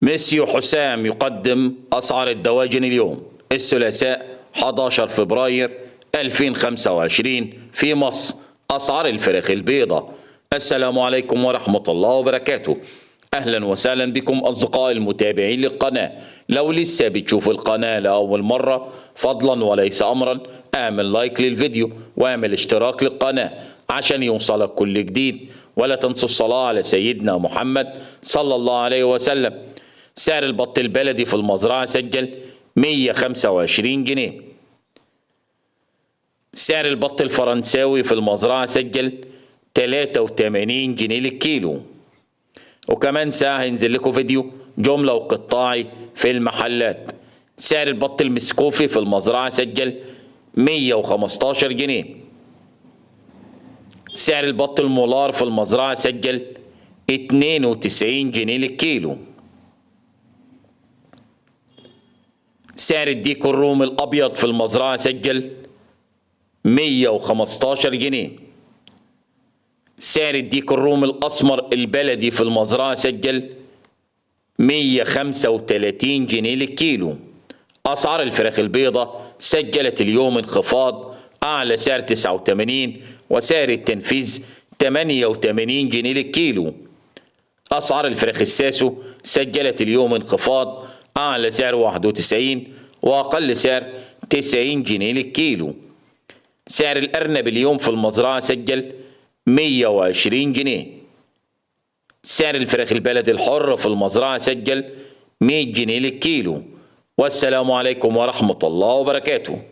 ميسيو حسام يقدم أسعار الدواجن اليوم الثلاثاء 11 فبراير 2025 في مصر. أسعار الفراخ البيضاء. السلام عليكم ورحمة الله وبركاته. أهلا وسهلا بكم أصدقائي المتابعين للقناة. لو لسه بتشوف القناة لأول مرة، فضلا وليس أمرا اعمل لايك للفيديو واعمل اشتراك للقناة عشان يوصلك كل جديد، ولا تنسوا الصلاة على سيدنا محمد صلى الله عليه وسلم. سعر البط البلدي في المزرعة سجل 125 جنيه. سعر البط الفرنساوي في المزرعة سجل 83 جنيه للكيلو. وكمان ساعة هينزل لكم فيديو جملة وقطاعي في المحلات. سعر البط المسكوفي في المزرعة سجل 115 جنيه. سعر البط المولار في المزرعة سجل 92 جنيه للكيلو. سعر الديك الرومي الأبيض في المزرعة سجل 115 جنيه. سعر الديك الرومي الأسمر البلدي في المزرعة سجل 135 جنيه للكيلو. أسعار الفراخ البيضاء سجلت اليوم انخفاض، أعلى سعر 89 وسعر التنفيذ 88 جنيه للكيلو. أسعار الفراخ الساسو سجلت اليوم انخفاض، أعلى سعر 91 وأقل سعر 90 جنيه للكيلو. سعر الأرنب اليوم في المزرعة سجل 120 جنيه. سعر الفراخ البلدي الحر في المزرعة سجل 100 جنيه للكيلو. والسلام عليكم ورحمة الله وبركاته.